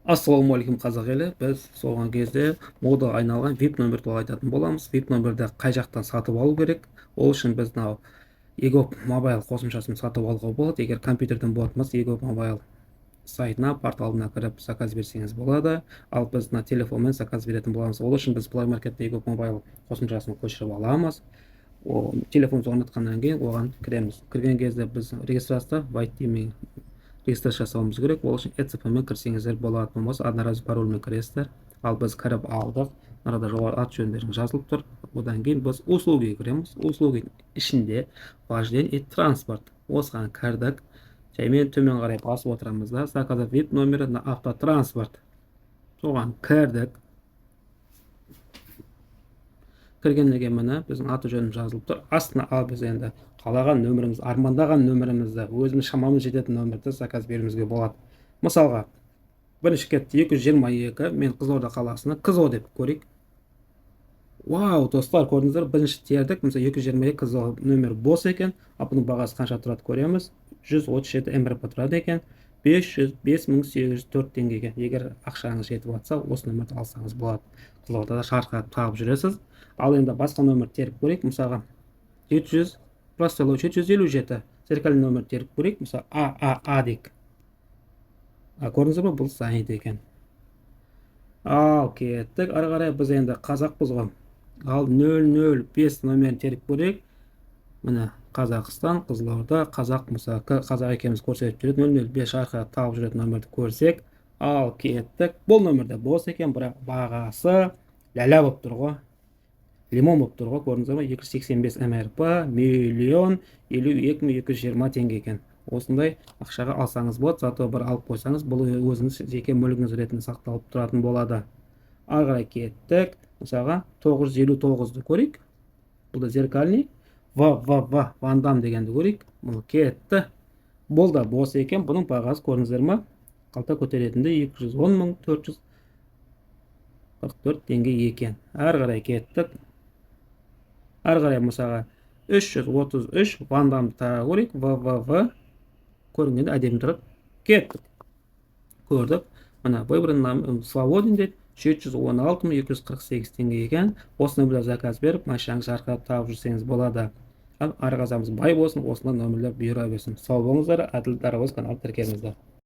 Ассалаумағалейкум, қазақ елі! Біз соңғы кезде модаға айналған VIP номер туралы айтатын боламыз. VIP номерді қай жақтан сатып алу керек? Ол үшін біз мынау eGov Mobile қосымшасын сатып алуға болады. Егер компьютерден болатын болса, eGov Mobile сайтына, порталына кіріп, заказ берсеңіз болады. Ал біз мына телефонмен заказ беретін боламыз. Ол үшін біз Play Marketте eGov Mobile қосымшасын көшіріп аламыз. Телефонымызды орнатқаннан кейін оған кіреміз. Кірген кезде біз регистрация, «Войти» мен регистрация жасауымыз керек. Ол үшін ЭЦП мен кірсеңіздер болады, болмаса одноразовый парольмен кіресіздер. Ал біз кіріп алдық. Мынада жоғары аты жөндеріңіз жазылып тұр. Одан кейін біз «Услуги» кіреміз. «Услуги» ішінде «Вождение и транспорт», осыған кірдік. Жаймен төмен қарай басып отырамыз да, «Заказать VIP номер на автотранспорт», соған кірдік. Кіргеннен кейін, міне, біздің аты жөніміз жазылып тұр астына. Ал біз енді қалаған нөміріміз, армандаған нөмірімізді, өзіміз шамамыз жететін нөмірді заказ беруімізге болады. Мысалға, бірінші кетті 222. Мен Қызылорда қаласына КЗО деп көрейік. Вау, достар, көрдіңіздер, бірінші тердік. Мысалы, 222 КЗО нөмір бос екен. Ал бұның бағасы қанша тұрады, көреміз. 137 МРП тұрады екен, 505 804 теңгеге. Егер ақшаңыз жетіп жатса, осы нөмірді алсаңыз болады. Қызылордада шарқырап тағып жүресіз. Ал енді басқа нөмір теріп көрейік. Мысалға, 700, простой, 757 зеркальный нөмір теріп көрейік. Мысалы, А А А дейік. Көрдіңіздер ма, бұл занят екен. Ал кеттік ары қарай. Біз енді қазақпыз ғой. Ал 005 номерін теріп көрейік. Міне, Қазақстан, Қызылорда, қазақ, мысалы, қазақ екенімізді көрсетіп жүреді. 005 шарқырап тағып жүретін нөмірді көрсек. Ал кеттік. Бұл нөмір де бос екен, бірақ бағасы ләлә болып тұр ғой, лимон болып тұр ғой. Көрдіңіздер ма, 285 МРП, 1 052 220 теңге екен. Осындай ақшаға алсаңыз болады. Зато бір алып қойсаңыз, бұл өзіңіз жеке мүлігіңіз ретінде сақталып тұратын болады. Ары қарай кеттік. Мысалға, 959-ды көрейік. Бұл да зеркальный. В В В, Вандам дегенді көрейік. Бұл кетті, бұл да бос екен. Бұның бағасы, көрдіңіздер ма, қалта көтеретіндей 210 444 теңге екен. Ары қарай кеттік. Ары қарай, мысалға, 333 Вандамды тағы көрейік. В В В көрінгенде әдемі тұрады. Кеттік, көрдік. Мына «Выбран свободен» дейді. 716 248 теңге екен. Осы нөмірлер заказ беріп, машинаңызды жарқырап тағып жүрсеңіз болады. Ал ары қазағымыз бай болсын, осындай нөмірлер бұйыра берсін. Сау болыңыздар! Әділ Дарабоз каналын тіркеліңіздер.